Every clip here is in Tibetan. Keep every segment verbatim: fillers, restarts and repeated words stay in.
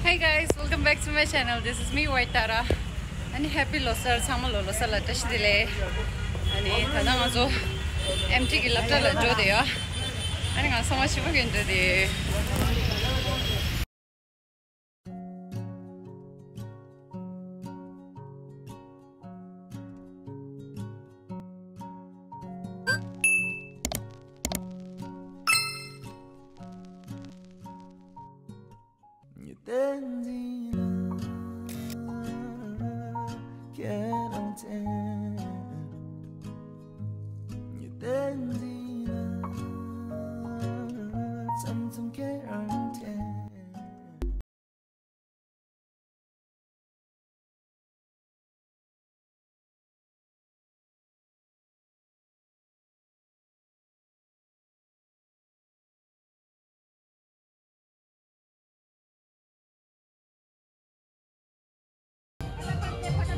Hi guys, welcome back to my channel. This is me, White Tara. ཨ་ནི་Happy Losar. ཚང་མ་ལོ་ལོ་གསར་ལ་བཀྲ་ཤིས་བདེ་ལེགས། ཨ་ནི་ད་ལྟ་ང་ཚོ་ཨེམ་ཊི་གི་སློབ་གྲྭ་ལ་འགྲོ་བསྡད་ཡོད། ཨ་ནི་ང་ཚང་མ་ཞིབ་པོ་གི་འགྲོ་བསྡད་ཡོད།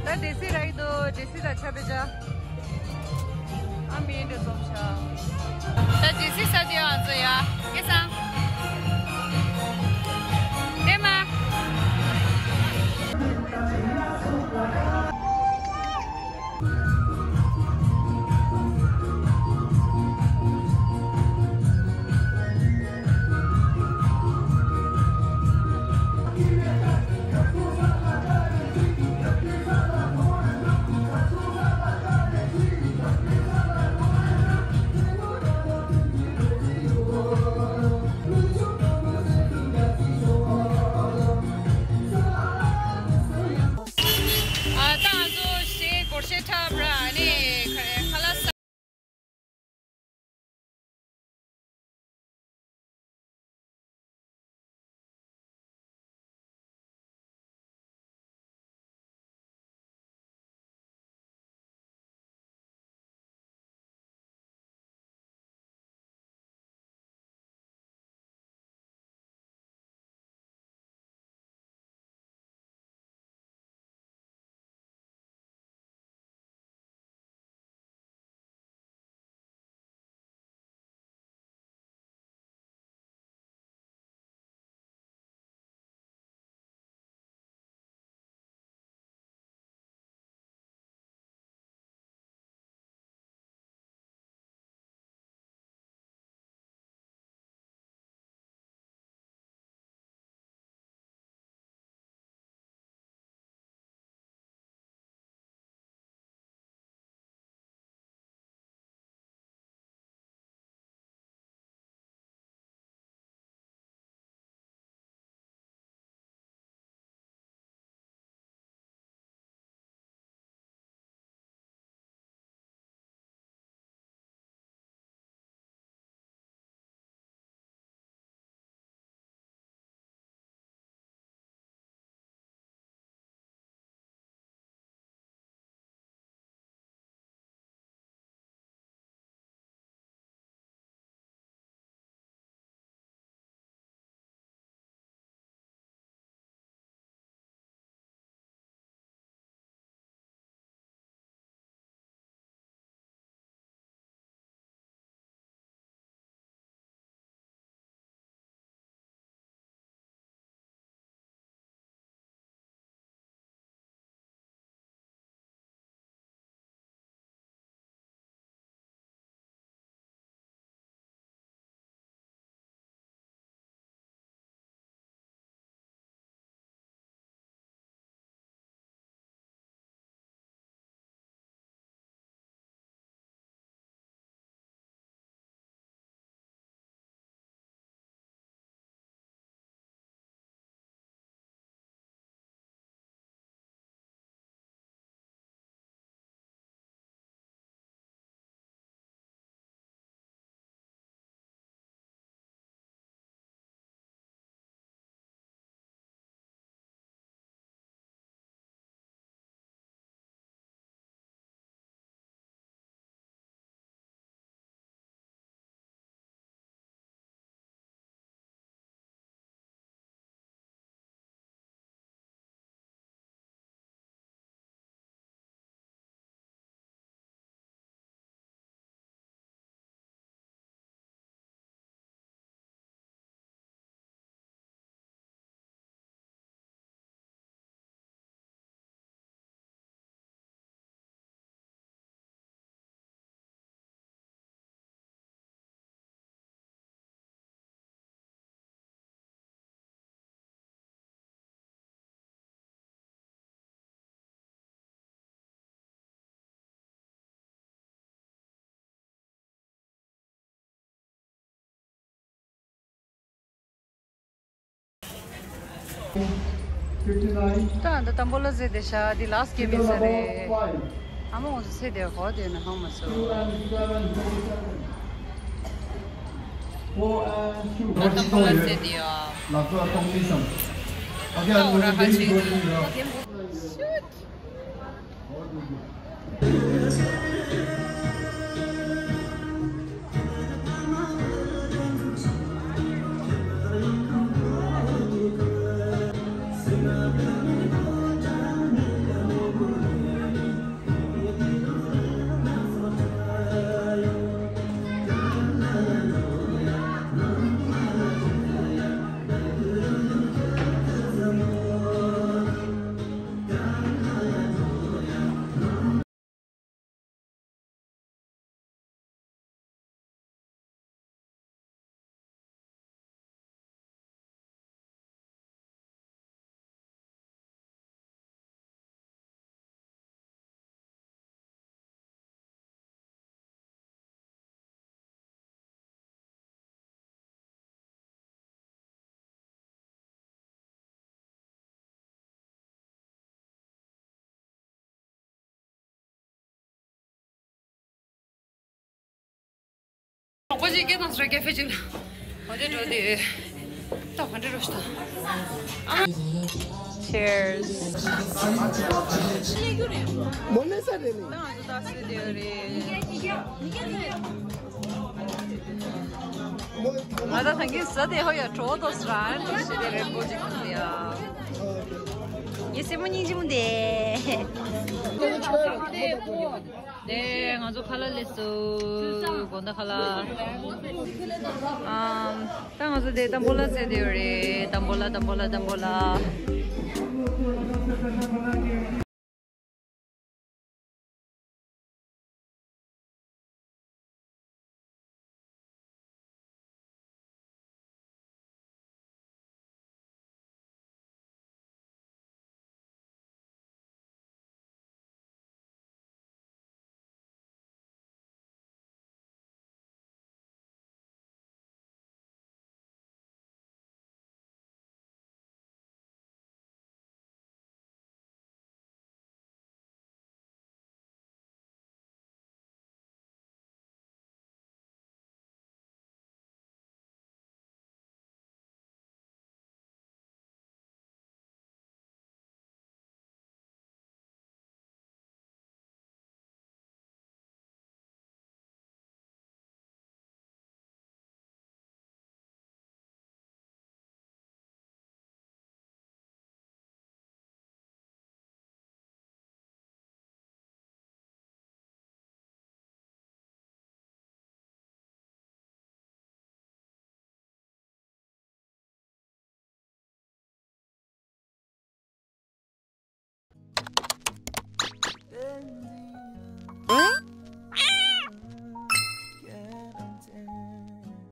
ད་ཌི་སི་རག་གི་འདུག་ཌི་སི་དང་ཆ་བེ་ཇ། ཨ་མི་འདྲ་ཙོག་ཤ། ད་ཌི་སི་ས་དེ་ཨ་ཙོ་ཡ། སྐལ་བཟང་། ལྡན་མ། ད་ད་ཏམ་བོ་ལ་ཟེར་དེ་ཤ་དེ་ལ་སི་གེམ་ཡིན་ས་རེད། ཨ་མ་ང་ཚོ་ཚེ་དེ་ཧོ་དེ་ན་ཧང་མ་སོ། ད་ཏམ་བོ་ལ་ཟེར་དེ་ཡ། ད་འོ་ར་ཧ་ཆེ་དེ་ཡ། གྲོགས་པོ་ཅིག་སྐད་བཏང་ཟེར་ཀེ་ཧྥེ་ཅིག་ལ། འོ་དེ་འགྲོ་དེ། ད་ག་འདྲ་རོ་ཤི་ད། Cheers. མོ་ནེ་ས་རེད་ནི། ད་ང་ཚོ་ད་སེ་དེ་རེད། ང་ད་ཐང་གི་ས་དེ་ཧོ་ཡ་གྲོགས་དོ་སི་ར་ཨན་ཤི་དེ་རེད་པོ་ཅིག་ཡ། ཡེ་སེ་མོ་སྙིང་རྗེ་མོ་དེ། དེ་ང་ཚོ་ཁ་ལག་སླེབས་སོང་། དགོང་དག་ཁ་ལག་ཨམ། ད་ང་ཚོ་དེ་ཏམ་བོ་ལ་ཟེར་དེ་ཡོད་རེད། ཏམ་བོ་ལ་ཏམ་བོ་ལ་ཏམ་བོ་ལ།